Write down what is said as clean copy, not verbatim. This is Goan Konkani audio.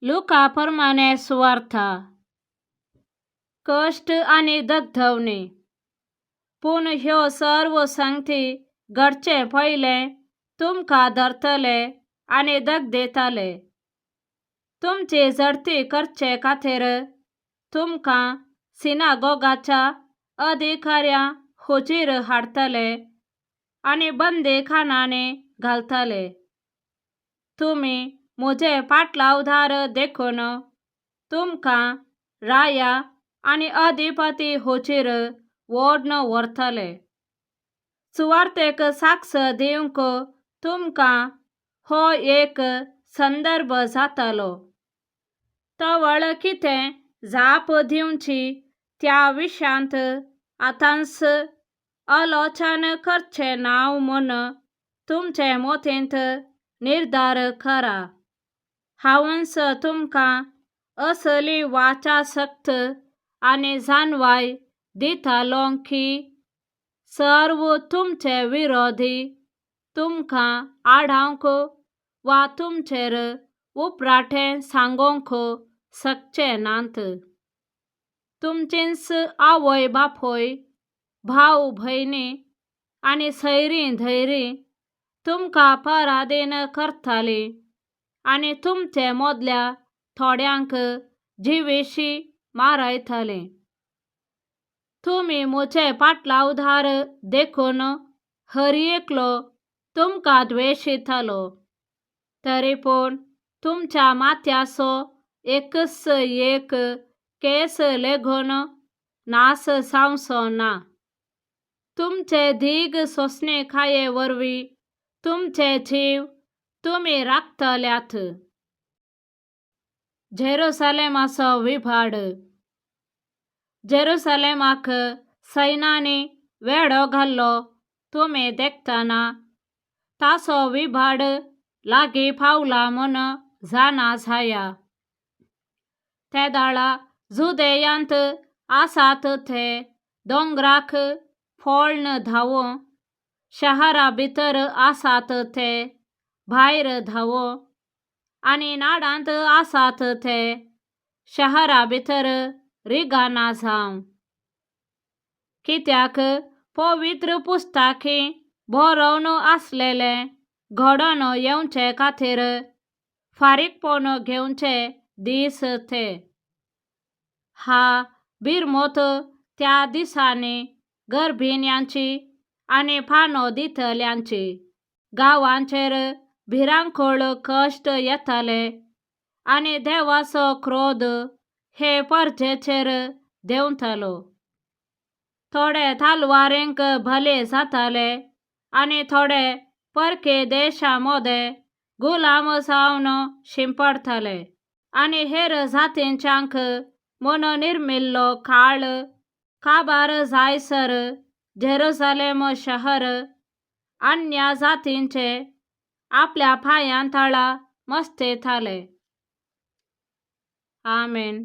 लुका प्रमाणे सुवार्था. कश्ट आनी दगधवणी. पूण ह्यो सर्व संगती घडचे पयलें तुमकां धरतले आनी दगदयतले. तुमची झडती करचे खातीर तुमकां सिनागोगाच्या अधिकाऱ्यां हुजीर हाडटले आनी बंदीखानांनी घालतले. तुमी म्हजे पाटलावदार देखून तुमकां राया आनी अधिपती हुजीर ओडून व्हरतले. सुवार्तेक साक्ष दिवंक तुमकां हो एक संदर्भ जातलो. तवळ कितें जाप दिवची त्या विशयांत आतांच आलोचन करचें ना म्हूण तुमचे मतींत निर्धार करा. हांवूच तुमकां असली वाचाशक्त आनी जाणवाय दितलों की सर्व तुमचे विरोधी तुमकां आडावंक वा तुमचेर उपराटें सांगूंक शकचे नात. तुमचींच आवय बापूय, भाव भयणी आनी सैरीं धैरीं तुमकां पराधीन करतलीं आनी तुमचे मदल्या थोड्यांक जिवेशी मारयतलीं. तुमी म्हजे पाटलावदार देखून हर एकलो तुमकां द्वेशितलो. तरी पूण तुमच्या माथ्याचो एकच एक केंस लेगून नाश जावचो ना. तुमचे दीग सोंसणीकाये वरवीं तुमचे जीव तुमी राखतल्यात. जेरुसलेमाचो विभाड. जेरुसलेमाक सैनांनी वेडो घाल्लो तुमी देखतना ताचो विभाड लागीं पावला म्हूण जाणा जाया. तेदाळा जुदेयांत आसात ते दोंगराक पळून धांवूं, शहरा भितर आसात ते भायर धांवूं आनी नाडांत आसात ते शहरा भितर रिगाना जावं. कित्याक पवित्र पुस्तकी बरोवन आसलेलें घडोवन येवचे खातीर फारीकपण घेवचे दीस ते. हा बिरमत त्या दिसांनी गर्भिण्यांची आनी पानो दितल्यांची. गांवांचेर भिरांकूळ कश्ट येतले आनी देवाचो क्रोध हे परजेचेर देंवतलो. थोडे तलवारींक बली जातले आनी थोडे परकी देशा मदें गुलाम जावन शिंपडटले आनी हेर जातींच्यांक म्हूण निर्मिल्लो काळ काबार जायसर जेरुसलेम शहर अन्य जातींचे आपल्या पांयां तळा मस्तेताले. आमेन.